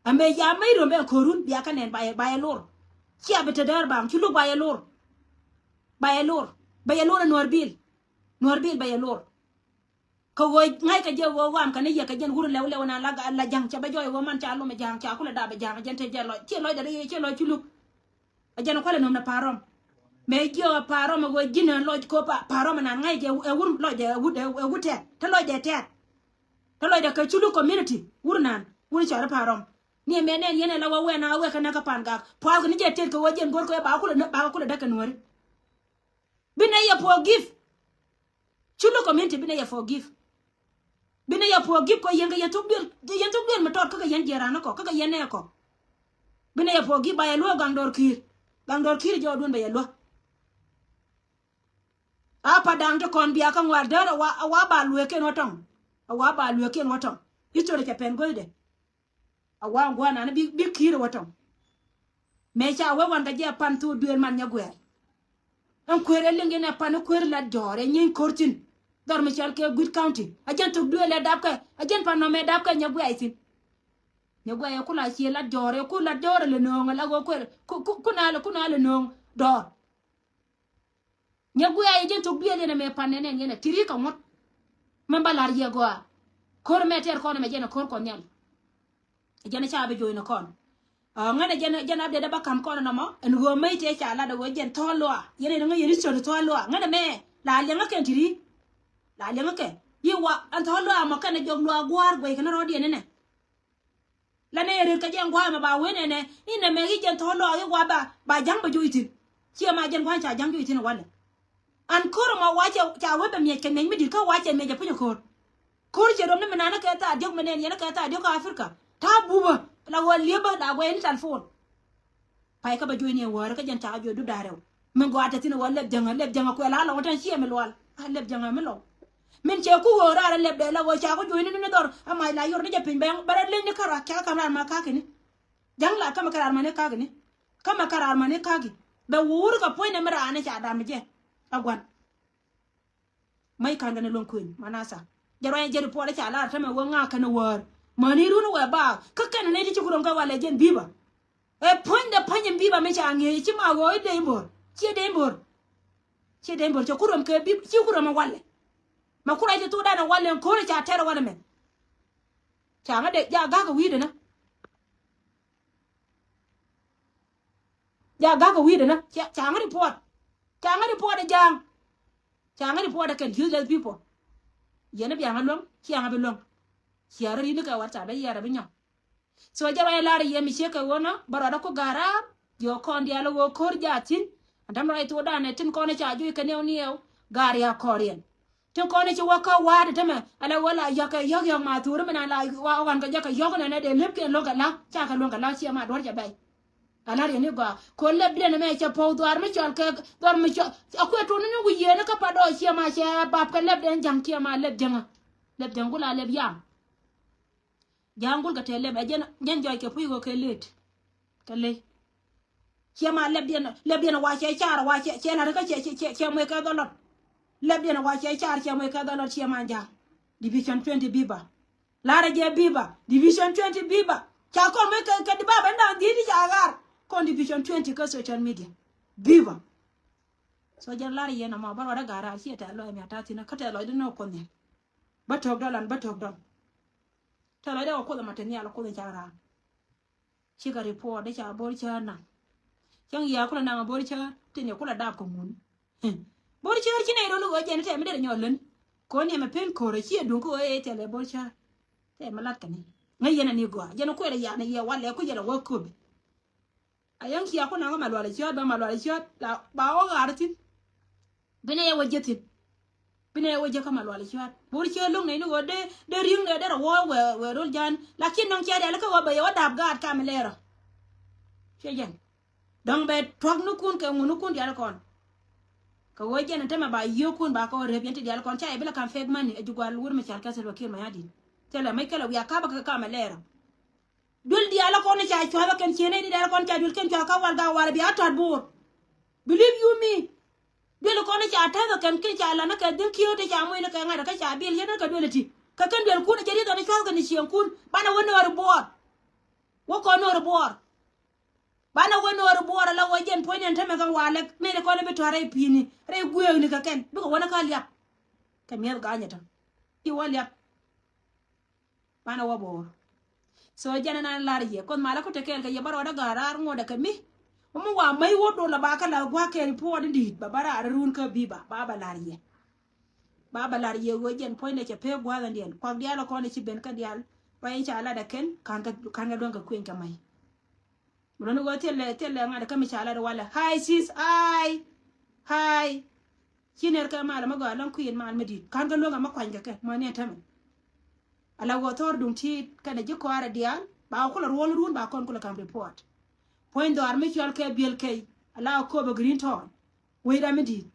Amɛ ya mɛ irom bɛ korun bia kɛ nɛn ba yɛ, ba yɛ lor. Cia bi te däär bam cu luk ba yɛ lor. Ba yɛ lor. Ba yɛ lor ɛ Nuɔr Bil. Nuɔr Bil ba yɛ lor. Kɛ ɣöö ŋa̱ckɛ jɛ ɣöö ɣɔam kɛ ni yɛ kɛ jɛn wur lɛw lɛw nan la, la ja̱ŋ cɛ bɛ jɔɔy ɣöö man ca lom ɛ ja̱ŋ ca kulɛ dap ɛ ja̱ŋ ɛ jɛn te jɛ lɔc. Ciɛ lɔcdɛ ri ciɛ lɔc cu luk. Ɛ jɛn kualɛ nöm ni Parɔm. Mëë jiök ɛ Parɔm ɛ ɣöö ji̱n ɛ lɔc köp Parɔm ɛ nan ŋa̱c jɛ ɛ wur lɔcdɛ ɛ wut ɛ wut tɛt. Te lɔcdɛ tɛt. Te lɔcdɛ kɛ cu luk community wur nan wur cɔl Parɔm. Ni ɛmɛ nɛn yɛn ɛ la wä wɛn a wɛ kɛ näk kä Pan Gak. Pua̱a̱th kɛ ni jɛ tëët kɛ ɣöö jiɛn go̱r kɛ ba kulɛ, ba kulɛ däk kɛ Nuääri. Bi nɛ yɛ forgive. Cu luk community bi nɛ yɛ forgive. Bi nɛ yɛ forgive kɔ yɛn kɛ yɛn thuk duel, yɛn thuk duel mi tɔt kä kɛ yɛn jiɛɛran kɔ, kä kɛ yɛn nɛ kɔ. Bi nɛ yɛ forgive ba yɛ luäk gaŋ dɔr ki̱i̱r. Gaŋ dɔr ki̱i̱r jɔɔdun bɛ yɛ luäk. Apadaŋ ti kɔn bia kä ŋuar däär a wa, a wa ba lueekiɛn wä tɔŋ. A wa ba lueekiɛn wä tɔŋ. History cɛ pɛn go̱o̱ydɛ. A wa gua̱a̱r nani bi, bi ki̱i̱r wä tɔŋ. Mëë ca wee wan kɛ jɛ a pan thok duëël man nyɛ guɛɛr. Ɛn kuëër ɛ liŋ yɛn ɛ pan i̱ kuëër lat jɔɔr ɛ nyieeny ko̱r thi̱n. Dhɔr mi cɔal kɛ Gwi̱i̱t County. A jɛn thok duëël ɛ dapkɛ, a jɛn pan nɔmɛ dapkɛ nyɛ guɛɛy thi̱n. Nyɛ guɛɛy ɛ ku la cie lat jɔɔr ɛ ku lat jɔɔr ɛ lɛ nööŋ ɛ la ɣöö kuëër ku, ku, ku na lɛ, ku na lɛ nööŋ dɔɔr. Nyɛ guɛɛy ɛ jɛn thok duëël yɛn ɛmɛ pan nɛn ɛn yɛn ɛ ti̱ri kɛ ŋuɔ̱t. Mɛn ba la̱r yɛ gɔaa. Ko̱r mɛ tɛɛr kɔn ɛmɛ jɛn ɛ ko̱r kɔn nhial. Jɛn ɛ ca bi jo̱o̱c ni kɔn. Aa, ŋänɛ jɛn, jɛn update ɛ ba ka̱m kɔn ɛnɔmɔ ɛn ɣöö mec tëë ca lat ɛ ɣöö jɛn thɔɔl luaak. Yɛn ɛn ŋäc yɛn history thɔɔl luaak. Ŋänɛ mɛ la liɛŋä kɛn ti̱ri. La liɛŋä kɛ. Yi wa ɛn thɔɔl luaak mɔ kɛn ɛ jɔk luaak gua̱a̱r guɛy kɛn rɔɔdiɛn ɛnɛ. La nɛ yɛ rɛt kɛ jɛ ŋua̱a̱ mɛ ba wen ɛnɛ inɛ mɛ i̱ jɛn thɔ̱ lɔɔk i̱ wa ba, ba ja̱ŋ bɛ joc ithin. Ciɛ ma jɛn gua̱a̱ ca ja̱ŋ joc ithin walɛ. An ko̱r ɛmɔ wa cɛ ca wee bɛ miɛc kɛ miɛc mi di̱t kä wa cɛ miɛc ɛ puc ɛ ko̱r. Ko̱r cɛ röm ni mi naan ɛ kɛ thaar diɔ̱k mi nɛn yɛn ɛ kɛ thaar diɔ̱k kä Africa. Ta̱a̱ bupä la ɣöö liepä la guɛy ni telephone. Pay kä bɛ juɔ̱cni ɛ wäärä kä jɛn cakɛ juɔ̱c dup da̱ŋ rɛw. Min gɔaa te thi̱n ɛ wä lɛp jäŋä, lɛp jäŋä kuɛ la lɔw tɛn ciɛ mi lual. A lɛp jäŋä mi lɔw. Min cɛ ku ɣöö raar ɛ lɛp dee la ɣöö cakɛ juɔ̱cni ni ni dhɔr. A mac la yor ni jɛ piny bɛ bɛ rɔ leny ni kä rak cakɛ ka̱m raar ma ka̱ki̱ni. Ja̱ŋ la ka̱mɛ kä raar ma ni ka̱ki̱ni. Ka̱mɛ kä raar ma ni ka̱ki̱. Bɛ wuur kɛ puɔ̱ny ni mi raar ni ca dam jɛ. A gua̱n. Mac ka̱n kɛn luɔ̱ŋ kuëny manasa. Jɛ ruany jɛ ri puɔl i̱ ca lar tämɛ wä ŋa̱a̱k kɛn wäär. Mäni run wɛ baak kä kɛn ni ti ci ku röm kɛ walɛ jɛn bi̱i̱bä. Ɛ puɔ̱nydɛ pa̱ny in bi̱i̱bä mi ca ŋi̱eec ci ma ɣɔɔ i̱ dee in bo̱r. Ciɛ dee in bo̱r. Ciɛ dee in bo̱r cɛ ku röm kɛ bi̱i̱bä ci ku röm ɛ walɛ. Mɛ ku ruac ti thokdan ɛ walɛ in ko̱r i̱ ca tɛr ɛ walɛ mɛ. Ca ŋä dee ja ga̱k ɛ wi̱i̱dɛ nä. Ja ga̱k ɛ wi̱i̱dɛ nä. Ca, ca ŋä report. Ca ŋä report ɛ ja̱a̱ŋ. Ca ŋä report ɛ kɛn useless people. Yɛn ɛ bia ŋä luäŋ cia ŋä bi luäŋ. Cia rɔ ri̱n ni kɛ wat ca bɛ yiɛɛr ɛ bi nyɔk. So jɛ ruac lar yɛ mi ciek kɛ ɣöö nɔ bä ruat ɛ ku ga̱r raar. Jiɔ kɔn diaal ɛ ɣöö ko̱r jaathin. Ɛn täämɛ ruac thokdan ɛ tin kɔn ɛ ca juɔc kɛ niɛw niɛw. Gaar ya kɔriɛn. Ti kɔn i̱ ci wä kä wa̱a̱t i̱ tämɛ ala wä la yäk kɛ yäk yäk ma thuuri mi na la wa ɣɔn kɛ jɛ kɛ yäk nɛnɛ dee lep kiɛn lo̱k kɛ la̱k ca kɛ luäŋ kɛ la̱k ciɛ ma duɔ̱r cɛ bɛy. Ala riɛn i̱ gɔaa ko̱ lep diɛn ɛmɛ cɛ puɔ̱w dhuaar mi cɔl kɛ dhuaar mi cɔl a kuɛ tuɔni ni wi̱i̱ yiëëni kä pat dɔɔc ciɛ ma cɛ bap kɛ lep den ja̱ŋ ciɛ ma lep jäŋä. Lep jäŋ gula lep yam. Ja̱a̱ŋ gul kɛ tɛɛ lɛp ɛ jɛn, jɛn jɔc kɛ puc ɣöö kɛ lëët. Kɛ lëy. Ciɛ ma lɛpdiɛn, lɛpdiɛn wa cɛ car wa cɛ, cɛ la̱t kä cɛ, cɛ, cɛ, cɛ muec kɛ dhɔlɔt. Lɛpdiɛn wa cɛ car cɛ muec kɛ dhɔlɔt ciɛ ma ja̱a̱ŋ. Division twenty biba. Larɛ jɛ biba. Division twenty biba. Ca kɔn muec kɛ, kɛ di baba indan dhiec di ca ɣar. Kɔn division twenty kä social media. Biba. So jɛn lar yɛn ɛmɔ bä ruɔdɛ ga̱r raar ciɛ tɛth lɔc mi a ta̱thi̱n kä tɛth lɔc di nɔ kuɔth nhial. Bä to̱k dɔl an bä to̱k dɔl. Thilɛ dee wä Kuoth ɛmɛ te nhial Kuoth in ca raan. Cikɛ report dee ca Bor Cäär naŋ. Cäŋ yia kulɛ naŋ a Bor Cäär tin yɛ kulɛ dap kɛ ŋun. Bor Cäär ci nɛy rol i̱ ɣöö jɛn tɛm mi derɛ nyɔk lön. Kɔn yɛ mɛ pen ko̱rɛ ci ɛ duŋ kä ɣöö ɛ thilɛ Bor Cäär. Tɛm mi lat kɛ ni ŋäc yɛn ani gɔaa jɛn kuɛl ɛ yan ɛ yɛ walɛ ku jɛn ɛ wä köpi. A yäŋ cia ku naŋ kä Malual Ciöt ba Malual Ciöt la ba wä ɣaar thi̱n. Bi nɛ yɛ wä jiäk thi̱n. Bi nɛ yɛ wä jiäk kä Malual Ciöt. Bor Cäär lo̱ŋ nɛy ni ɣöö dee dee ri̱ŋ dee derɛ wä wɛ wɛ rol jan. Lakin nɔŋ cia rial kä ɣöö bɛ yɛ wä dap gaat kam lɛɛrä. Ciɛ jɛn. Dɔ̱ŋ bɛ tuɔ̱k ni kun kɛ ŋun ni kun dial kɔn. Kɛ ɣöö jɛn tämɛ ba yiöökun ba kɛ wä rep yɛn ti dial kɔn ca yɛ bi la kam fake money ɛ jugwal wur mi cal kɛ Salva Kiir Mayardit. Thilɛ mec kɛ lɛ wiak kapä kɛ kam lɛɛrä. Duel diaal kɔn ca cuath kɛn ciene ni diaal kɔn ca duel kɛn cuath ka wal ga wal bia tɔt Bor. Believe you me. Duel kɔn ca tɛth kɛn kɛn ca lan kɛ dhil kieu te ca moc ni kɛ ŋa̱t kɛ ca bil yɛn kɛ duel ti. Kɛ kɛn duel kun ca rieth ɔn cuath kɛn cieŋ kun. Banɛ wä no̱r Bor. Wä kɔn no̱r Bor. Banɛ wä no̱r Bor ala wä jɛn puɔ̱ny ɛn tämɛ kɛ walɛ. Nɛy kɔn bi tɔt rɛy pi̱i̱ni rɛy gueekni kɛ kɛn bikɛ wä ni ka liap. Kɛ mi̱eth ga̱a̱nyɛ tɔ. Ci wä liap. Banɛ wä Bor. So jɛn ɛn an lar yɛ Kuoth malä ku te kɛɛl kɛ yɛ bä rɔɔdä ga̱a̱r raar ŋuɔ̱tdɛ kɛ mi. Wä mi wa mäc wä dol a ba kä la gua̱a̱k kɛ report in di̱i̱t ba bä raar run kä bi̱i̱ ba ba bä lar yɛ. Ba bä lar yɛ ɣöö jɛn puɔ̱nydɛ cɛ pek gua̱a̱th ɛn diɛn kuak diaal ɛ kɔn ɛ ci ben kä diaal. Ruac in ca lat ɛ kɛn ka̱n kɛ duɔ̱ŋ kɛ kuëny kɛ mac. Mi luni ɣöö thilɛ thilɛ ŋa̱t kä mi ca lat walɛ hi sis hi hi. Ci nɛr kɛ mal mi gɔaa lɔŋ kui̱n mal mi di̱t ka̱n kɛ luäŋ amä kuany kɛ kɛ mɔni ɛn tämɛ. Ala ɣöö thɔr duŋ ti kɛnɛ ji̱ kɔaarɛ diaal ba kulɛ ruɔl run ba kɔn kulɛ kam report. Puɔ̱ny dhɔaar mi cual kɛ biël kɛy ala kööbɛ green tɔɔn. Wec ram mi di̱t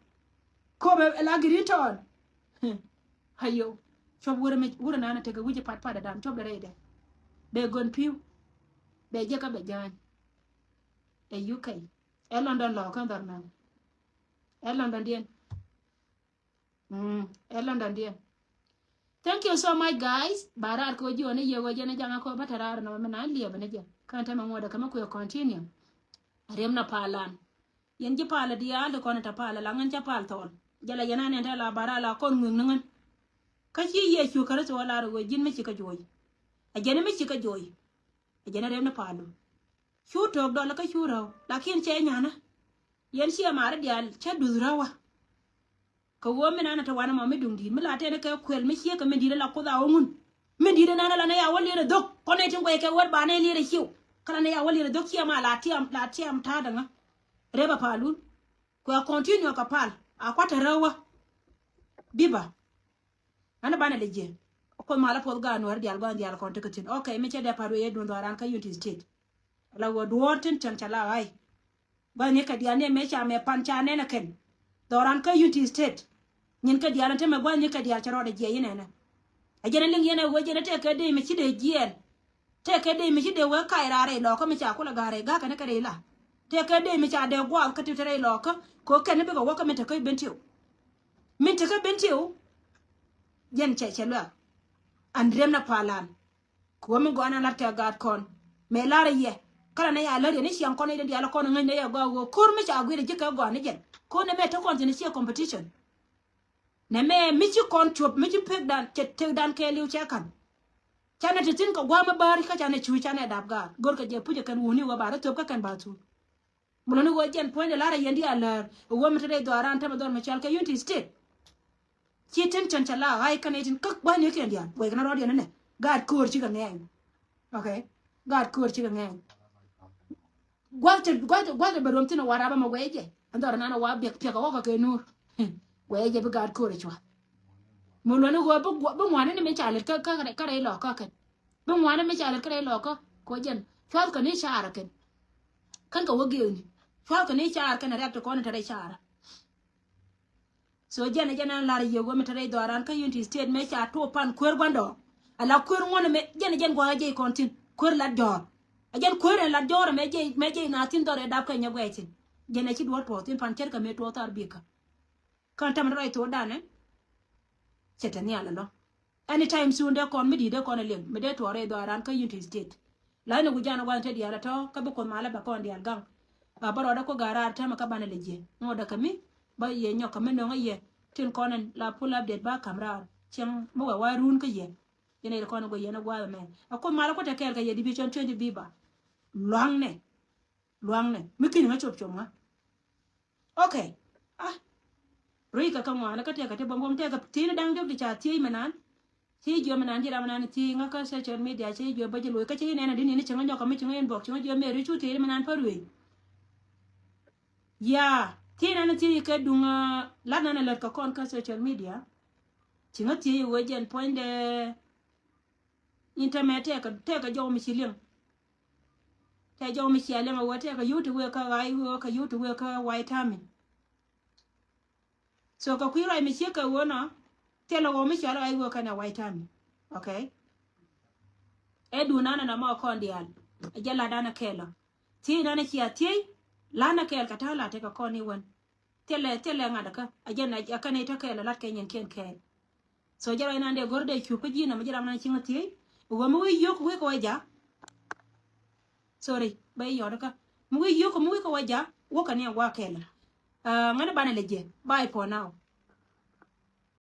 kööbɛ ala green tɔɔn. Ayo. Cuɔp wurɛ mi wurɛ nana tekɛ wi̱c ipat pat adan cuɔp dɛ rɛydɛ. Bɛ gön pi̱w. Bɛ jiäkä bɛ ja̱a̱ny. Ɛ U K. Ɛ London lɔ kä dhɔr mɛn. Ɛ London diɛn. Mm, ɛ London diɛn. Thank you so much guys. Ba raar kɛ wä jiɔni yɛ wä jɛn jaŋa kɔ bä te raar nɔ mɛ na liɛp ni jɛ. Kan te mɛ ŋuɔdɛ kɛ mɛ kuɛ continue. Riɛm na palan. Yɛn ji̱ palä diaal ti kɔn ɛ te palä la ŋän cä pal thɔɔl. Jɛ la yɛn anɛn te la bara la kɔn ŋui̱ŋ ni ŋän. Kä ci Yecu Kritho ɛ lar ɛ ɣöö ji̱n mi ci kä juɔ̱ɔ̱c. Ɛ jɛn mi ci kä juɔ̱ɔ̱c. Ɛ jɛn ɛ rem ni palu. Cu to̱o̱k dɔl kä cu räw. Lakin cɛ nyanä. Yɛn ciɛ maari diaal cä duth räwä. Kɛ ɣöö mi nanɛ te wanɛ mɔ mi duŋ di̱i̱t mi la tɛn kɛ kuɛl mi ciek kɛ min di̱i̱t ala Kuoth a ɣöŋun. Min di̱i̱t nanɛ la nɛ ya wä lier ɛ dhok kɔn nɛ tin guɛc kɛ wät ba nɛ lier ɛ ciw. Kä la nɛ ya wä lier ɛ dhok ciɛ ma la tiam la tiam ta̱a̱dä ŋä. Rep a palun. Kuɛ continue kɛ pal a kuat te rɛw wä. Biba. Ɣän banɛ lɛ jiɛ. Kuoth malä puɔth gaat nuɔ̱ɔ̱ri diaal gua̱n diaal kɔn tekɛ thi̱n. Ok, mi cɛ dee pat wee yɛ duun dhɔran kä Unity State. La wä duɔ̱ɔ̱r tin cäŋ ca la ɣa̱c. Gua̱n ni kɛ diaal ni mɛ ca mɛ pan ca nɛn ɛ kɛn. Dhɔran kä Unity State. Nyin kɛ diaal ni te mɛ gua̱n ni kɛ diaal cɛ rɔɔdɛ jiɛ yinɛnɛ. Ɛ jɛn ɛ liŋ yɛn ɛ wee jɛn ɛ tɛkɛ dee mi ci dee jiɛɛn. Tëëkɛ dee mi ci dee wee kac raar rɛy lɔkä mi ca kulɛ ga̱a̱r rɛy ga̱a̱kɛ ni kɛ rɛy la. Tëëkɛ dee mi ca dee gua̱a̱th kä ti te rɛy lɔkä kɛ ɣöö kɛn ni bikɛ wäkä min te kä Bentiu. Min te kä Bentiu. Jɛn cɛ cɛ luɛk. An rem na palan. Kɛ ɣöö mi gɔaa na lat kɛ gaat kɔn mëë lar yɛ. Kä la nɛ ya lär yɛ ni ciaŋ kɔn i̱ den diaal kɔn ŋäcnɛ yɛ gɔaa ɣöö ko̱r mi ca gui̱r ji̱ kɛ gɔaa ni jɛn. Ko̱r nɛ mɛ te kɔn thi̱n ciɛ competition. Nɛ mɛ mi ci kɔn cuɔp mi ci pekdan cɛ tekdan kɛɛliw cɛ ka̱n. Canɛ te thi̱n kɛ gua̱a̱m mi bäär kä canɛ cuuc canɛ dap gaar go̱rkɛ jɛ pucɛ kɛn wuni wä ba rɔ thöp kä kɛn ba thuut. Muloni wä jɛn puɔ̱nydɛ la̱rä yɛn di a läär wä mi te rɛy dhɔaaran tämɛ dhɔr mi cɔal kɛ Unity State. Ci tin cɛn cɛ la ɣa̱c kɛn itin kä gua̱a̱th ni kiɛn diaal wek kɛn rɔɔd yɛn inɛ gaat köör cikɛ ŋɛɛny. Ok. Gaat köör cikɛ ŋɛɛny. Gua̱th ti gua̱th ti gua̱th ti bɛ ruɔm thin a wa rap ama guɛy jɛ. An dhɔr nan a wa biɛk piɛk a wä kɛ kɛ nuur. Guɛy jɛ bi gaat ko̱r a cua. Mun luɔni ɣöö bi ŋuani ni mi ca lɛt kä kä kä rɛy lɔkä kɛn. Bi ŋuani mi ca lɛt kä rɛy lɔkä kɛ jɛn cuath kɛ ni caarä kɛn. Kän kɛ wä giëëkni cuath kɛ ni caarä kɛn a rɛk ti kɔn in te rɛy caarä. So jɛn ɛ jɛn an lar yie wä mi te rɛy dhɔran kä Unity State mɛ ca tuɔ pan kuer guandɔ. Ala kuer ŋuɔn mɛ jɛn ɛ jɛn gua̱a̱ jɛy kɔn thin kuer lat jɔɔr. Ɛ jɛn kuer ɛ lat jɔɔr mɛ jɛy mɛ jɛy na thin dhɔr ɛ dap kɛ nyɛ guɛy thin. Jɛn ɛ ci duɔr puɔth thin pan cɛr kɛ mɛ tuɔ thar bikä. Kän tämɛ rɔy thok danɛ. Cɛ te nhial ɛlɔ. Anytime soon dee kɔn mi di̱i̱t dee kɔn ɛ liŋ mi dee tuɔɔr rɛy dhɔran kä Unity State. La̱ni wi̱c jan ɛ gua̱n te diaal ɛ tɔ̱ kä bi Kuoth malä bɛ kɔn diaal gaŋ. A bä rɔɔdɛ kuɔ ga̱a̱r raar täämɛ kä banɛ lɛ jiɛ ŋuɔ̱t dɛ kɛ mi bä yɛ nyɔk kɛ mi no̱ŋä yɛ tin kɔn ɛn la full update ba ka̱m raar cieŋ mi wɛ wa ruun kä yɛ. Jɛn ɛ kɔn guɛ yɛn a gua̱a̱th ɛmɛ. A kuoth malä kuoth tɛ kɛɛl kɛ yɛ division twenty biba. Luaŋnɛ. Luaŋnɛ mi ki̱n ŋä cop cop ŋä. Ok. Ah. Rui̱ kɛ kä ŋuan kä tɛkɛ ti bäŋ bäŋ tɛkɛ ti̱i̱n da̱ŋ diɔ̱k ti ca thiec mɛ nan. Ci jiɔ mɛ nan ji̱ ram mɛ nan thiec ŋä kä social media ci jiɔ bä ji̱ lo̱c kä ci nɛn a di̱n in ci ŋä nyɔk kä mi ci ŋä inbox ci ŋä jiɔ mɛ ri cu ti̱i̱n mɛ nan pä rui̱. Ya, thiec nan thiec kɛ duŋ lat nan a lät kɛ kɔn kä social media. Ci ŋä thiec wee jɛn puɔ̱nydɛ. Internet tɛkɛ tɛkɛ jɔw mi ci liŋ. Tɛkɛ jɔw mi ci a liŋ a wee tɛkɛ yio̱w ti wee kä ɣa̱c wee kä yio̱w ti wee kä White Army. So kɛ kui̱ ruac mi ciek kɛ ɣöö nɔ thilɛ ɣɔw mi cɔal ɣa̱c ɣöö kɛnɛ White Army. Ok. Ɛ duun nanɛ nɔmɔ kɔn diaal. Ɛ jɛ lat danɛ kɛɛl ɔ. Thiec nanɛ cia thiec. Lanɛ kɛɛl kɛ ta̱a̱ lat tekɛ kɔn i̱ wän. Thilɛ thilɛ ŋa̱t kä a jɛn a kɛn i̱ te kɛɛl a lat kɛ nyin kiɛn kɛɛl. So jɛ ruac nan dee go̱r dee cup kä ji̱ nɔmɔ jɛ ram nan cieŋ a thiec. Ɣöö mi wi̱i̱ yio̱k wi̱i̱ kɛ wä ja̱. Sorry bä i̱ yɔt kä mi wi̱i̱ yio̱k mi wi̱i̱ kɛ wä ja̱ wä kɛ ni a wa kɛɛl. Ŋäni banɛ lɛ jɛ bye for now.